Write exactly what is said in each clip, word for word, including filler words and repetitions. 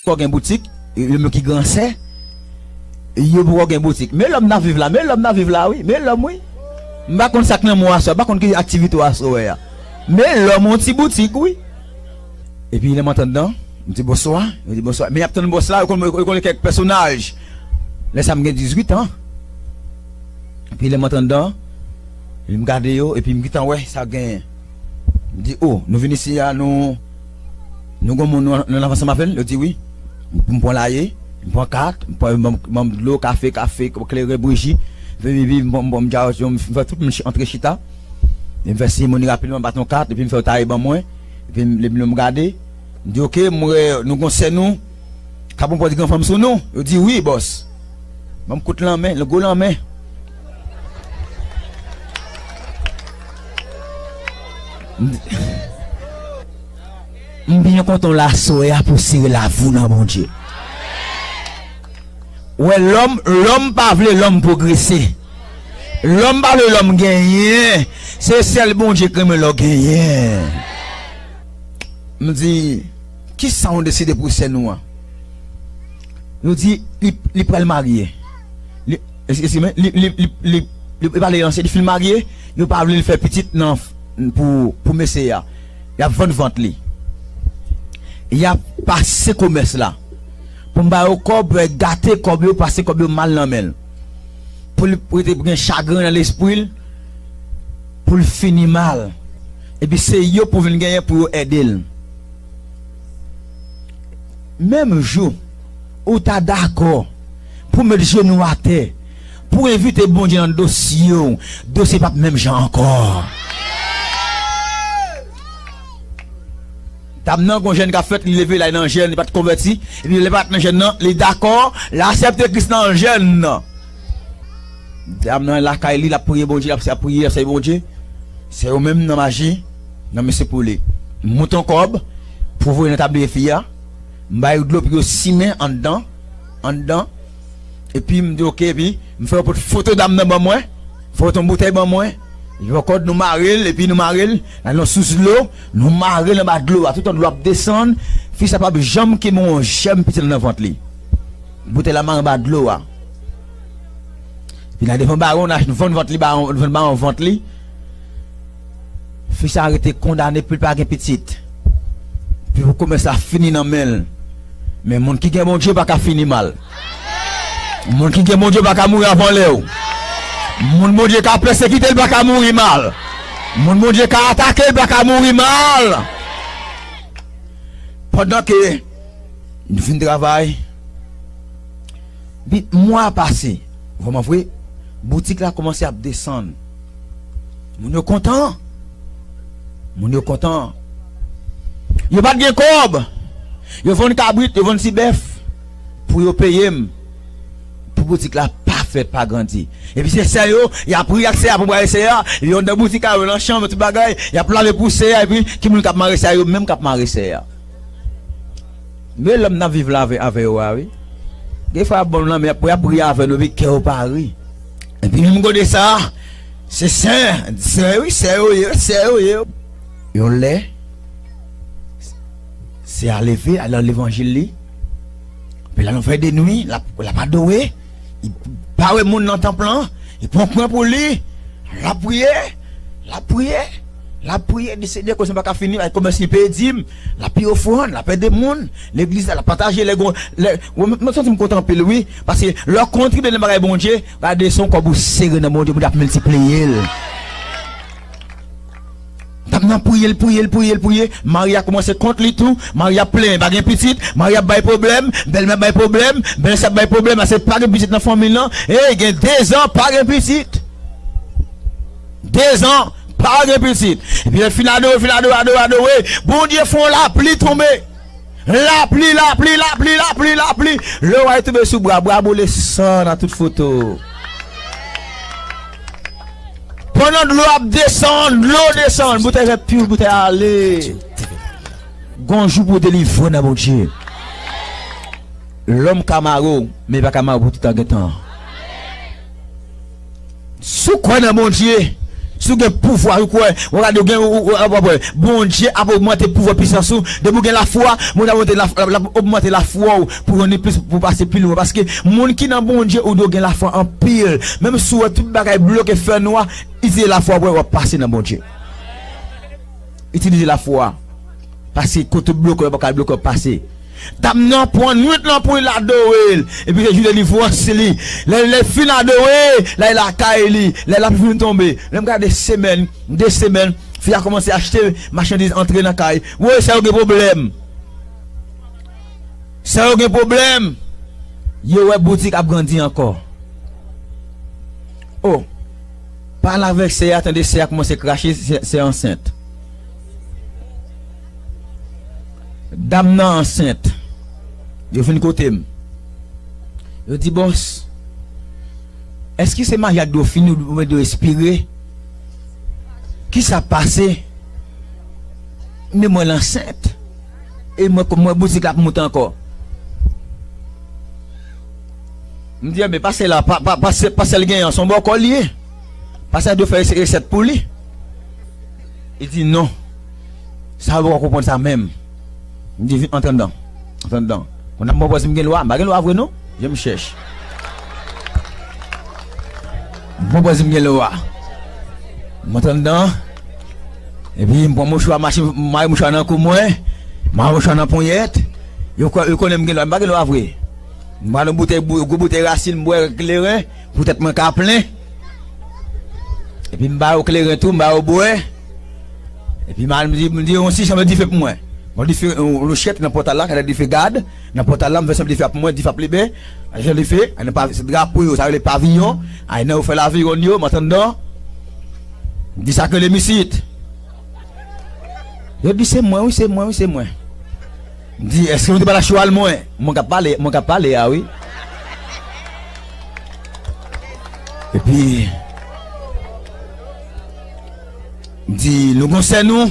poko gen boutik, yo menm ki gran sè, yo poko gen boutik. Men lòm n ap viv la, men lòm n ap viv la, wi, men lòm, wi. M pa konn sa k nan men w aswè, m pa konn ki aktivite w aswè a. Men lòm yon ti boutik, wi. Epi lè m antre anndan, m di bonswa, yo di bonswa. Men y ap tann bòs la, yo konn, yo konn kèk pèsonaj. Lè sa a m gen dizuit an. Epi lè m antre anndan, m gade yo, epi m gentan wè sa genyen. M di, o, nou vin isi a, nou, nou gon moun nou, nou ansanm avè l? Yo di wi. M, m pran laye, m pran kat, m pran, m, m, m dlo, kafe, kafe, kleren, bouji, vivi, m, m, m, m, m fè tout moun chi-, antre chita. M fè seremoni rapidman, m bat yon kat, epi m fè yo taye ban mwen. Epi m, epi m gade, m di, oke, m wè nou gon sè nou k ap pran pòz granfanm sou nou. Yo di, wi, bòs. Ban m kout lanmen, gwo lanmen. M, m byen kontan w la aswè a pou w sere lavi w nan Bondye. Wè, lòm, lòm pa vle lòm pwogrese. Lòm pa vle lòm genyen. Se sèl Bondye k renmen lè w genyen. M di, kisa w deside pou sè nou an? Yo di, li, li pral marye. Li, eskize m, li, li, li, li, li, li pale anse, li fin marye, yo pa vle l fè pitit nan, pou, pou mesye a. Y ap vann vant li. Y ap pase komès la. Pou m ba yo kòb, yo gate kòb yo, pase kòb yo mal nan men l. Pou l rete gen chagren nan lespri l, pou l fini mal. Epi se yo pou vin genyen pou yo ede l. Menm jou, ou ta dakò pou met jenou atè, pou envite Bondye nan dosye w, dosye p ap menm jan ankò. Dam nan, gon jèn k ap fèt, li leve, l al nan jèn, li pa t konvèti. Epi lè l pa t nan jèn nan, li dakò, l aksepte Kris nan jèn nan. Dam nan lakay li, l ap priye Bondye, l ap, ap priye, l ap sèvi Bondye. Sè yo menm nan maji, nan mesye pou li. M moute yon kòb pou voye nan tabliye fi a. M ba yo dlo pou yo simen anndan, anndan. Epi m di oke, epi m fè yo pot foto dam nan ban mwen, fè yo pot yon boutèy ban mwen. Epi ankò nou mare l, epi nou mare l nan yon sous dlo, nou mare l anba dlo a, toutan dlo ap desann, fi sa p ap janm kenbe yon jèm pitit nan vant li. Boutèy la mare anba dlo a. Epi nan devan bawon, n a vann vant li, bawon, vann bawon vant li. Fi sa rete kondane pou l pa gen pitit. Pou komès la fini nan men l. Men moun ki gen Bondye pa ka fini mal. Moun ki gen Bondye pa ka mouri avan lè w. Moun Bondye ka pèsekite l pa ka mouri mal. Moun Bondye ka atake l pa ka mouri mal. Pandan ke nou fin travay, epi mwa pase, vrèman vre, boutik la kòmanse ap desann. Moun yo kontan. Moun yo kontan. Yo pa t gen kòb. Yo vann kabrit, yo vann ti bèf pou yo peye m. Pou boutik la pa fèt, pa grandi. Epi se sè yo, y ap ri ak sè a pou braye sè a. Epi yo anndan boutik la, yo nan chanm, tout bagay. Y ap lave pou sè a, epi ki moun k ap mare sè a? Yo menm k ap mare sè a. Men lòm n ap viv la avè, avè yo a, wi. Defwa y ap ba w lanmen, y ap, y ap ri avè nou, epi kè yo pa ri. Epi menm kote sa, se sè, sè, wi, sè yo ye, sè yo ye. Yon lè, sè a leve, al nan levanjil li. Epi la nan fè de nwi, l ap, l ap adore. Li pa wè moun nan tanp lan, li pran kwen pou li, l ap priye, l ap priye, l ap priye, di Senyè, koze m pa ka fini, ay komès li peye dim, l ap peye ofrann, l ap ede moun, legliz la, l ap pataje, lè gon, lè, mwen, mwen santi m kontan anpil, wi, paske lè w kontribye nan bagay Bondye, gade se yon kòb ou sere nan Bondye, Bondye ap miltipliye l. Dam nan priye, l priye, l priye, l priye. Mari a kòmanse kont li tou. Mari ap plenyen, pa gen pitit. Mari ap bay pwoblèm. Bèlmè ap bay pwoblèm. Bèlsè ap bay pwoblèm. Ase pa gen pitit nan fanmi l lan. Ey, gen dezan, pa gen pitit. Dezan, pa gen pitit. Epi lè l fin adore, fin adore, adore, adore. Bondye fè yon lapli tonbe. Lapli, lapli, lapli, lapli, lapli. Leway tonbe sou bra, bra boule san nan tout foto. Pandan dlo ap desann, dlo desann, boutèy fè piw, boutèy ale. Gon jou pou w delivre nan Bondye. Lòm ka mare w, men li pa ka mare w pou toutan gen tan. Si w kwè nan Bondye, Si w gen pouvwa, ou kwè, w gade, w gen, ou, ou, ou, ou, Bondye ap ogmante pouvwa, pisans ou. Depi w gen lafwa, Bondye ap ogmante laf-, l ap, l ap ogmante lafwa w pou w jwenn plis, pou w pase pi lwen. Paske moun ki nan Bondye, ou dwe gen lafwa anpil. Menm si w wè tout bagay bloke, fè nwa, itilize lafwa w, w ap pase nan Bondye. Itilize lafwa. Pase kote bloke, w pa ka bloke, w pase. Dam nan pran nwit lan pou l adore l. Epi se jou delivrans li. Lè, lè l fin adore, la e lakay li. Lè l ap fin tonbe. Lè m gade semèn, de semèn, fi a kòmanse achte machandiz, antre nan kay. Woy, sa yo gen pwoblèm. Sa yo gen pwoblèm. Yo wè boutik ap grandi ankò. Oh, pale avèk sè a, tande sè a kòmanse krache, sè, sè ansent. Dam nan ansent. Yo vin kote m. Yo di, "Bòs, èske se maryaj dwe fini oubyen dwe espire? Kisa pase?" Men mwen ansent. E mwen, mwen boutik la ap moute ankò. M di, "Enben, pase la, pa, pa, pase, pase l genyen, se yon bòkò li ye. Pase a dwe fè resèt pou li." Li di, "Non. Sa yo poko konprann sa menm." M di, "Vin, antre anndan. Antre anndan." Kounye a m pran pòz m gen lwa, m pa gen lwa vre non. Je m chèch. M pran pòz m gen lwa. M antre anndan. Epi m pran mouchwa, mache, m mare mouchwa nan kou mwen. M mare mouchwa nan ponyèt. Yo kwè, yo konnen m gen lwa, m pa gen lwa vre. M pran yon boutèy, gwo boutèy rasin, m bwè kleren, pou tèt mwen ka plen. Epi m ba yo kleren tou, m ba yo bwè. Epi m al, m di, m di, "Yon ti chanm dife pou mwen." Bon, dife, yon, yon chèt nan pòtal la, kade dife gad, nan pòtal la, m fè chanm dife a pou mwen, dife ap limen, chanm dife, ay nan pa, se drapo yo, sa rele paviyon, ay nan yo fè laviwonn yo, m antre anndan, m di, "Sa k rele m isit?" Yo di, "Se mwen, wi, se mwen, wi, se mwen." M di, "Èske nou te pale ak chwal mwen?" Mwen k ap pale, mwen k ap pale a, wi. Epi, m di, "Nou gon sè nou?"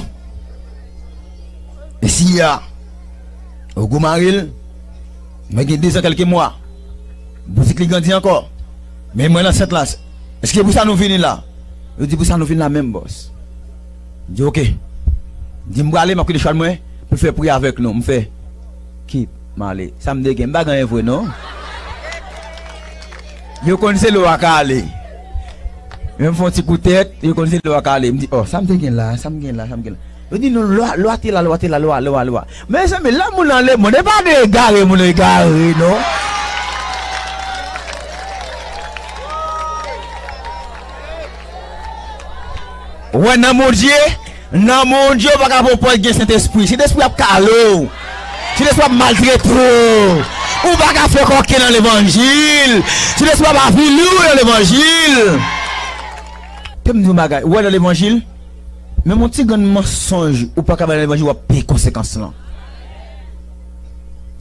E si a, ou gwo mari l, mwen gen dezan kèlke mwa. Boutik li grandi ankò. Men mwen ansent la. Èske pou sa nou vini la? Yo di, "Pou sa nou vin la menm, bòs." M di, "Oke." M di, "M prale, m ap kite chwal mwen pou l fè pri avèk nou." M fè, "Kit m ale. Sa m te gen, m pa gen anyen vre, non." Yo konn se lwa k ale. Men m fè yon ti kou tèt, yo konn se lwa k ale. M di, "Oh, sa m te gen la, sa m gen la, sa m gen la." Yo di, "Non, lwa, lwa te la, lwa te la, lwa, lwa, lwa." Mezanmi, lè moun nan lemonn, e pa de egare, moun egare, non. Ou wè, nan Bondye, nan Bondye, ou pa ka pran pòz gen Sentespri. Sentespri ap kale w. Sentespri ap maltrete w. Ou pa ka fè kòken nan levanjil. Sentespri ap avili w nan levanjil. Ke m di yon bagay, ou wè nan levanjil, menm yon ti grenn mansonj ou pa ka bay nan levanjil, w ap peye konsekans lan.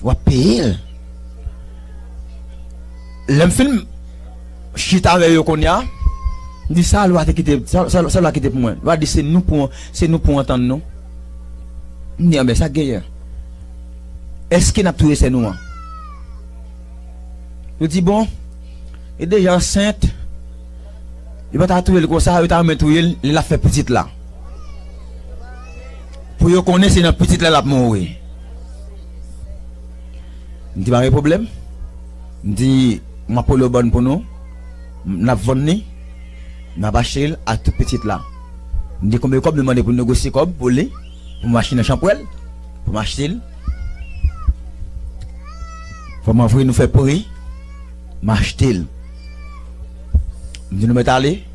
W ap peye l. Lè m fin chita avè yo kounye a, m di, "Sa lwa te kite, sa, sa, sa lwa kite pou mwen?" Lwa di, "Se nou pou, se nou pou antann nou." M di, "Anben, sa k genyen? Èske n ap touye sè nou an?" Yo di, "Bon, li deja ansent. Yo pa ta touye l konsa, yo ta renmen touye l lè l ap fè pitit la. Pou yo konnen se nan pitit la l ap mouri." M di, "Pa gen pwoblèm." M di, "M ap rele yo bann pou nou. N ap vann li. N ap achte l ak tout pitit la." M di, "Konbyen kòb nou mande pou negosye kòb pou li? Pou m achte nan chanpwèl? Pou m achte l?" Fò m anvoye nou fè pri. M achte l. M di, "Nou mèt ale."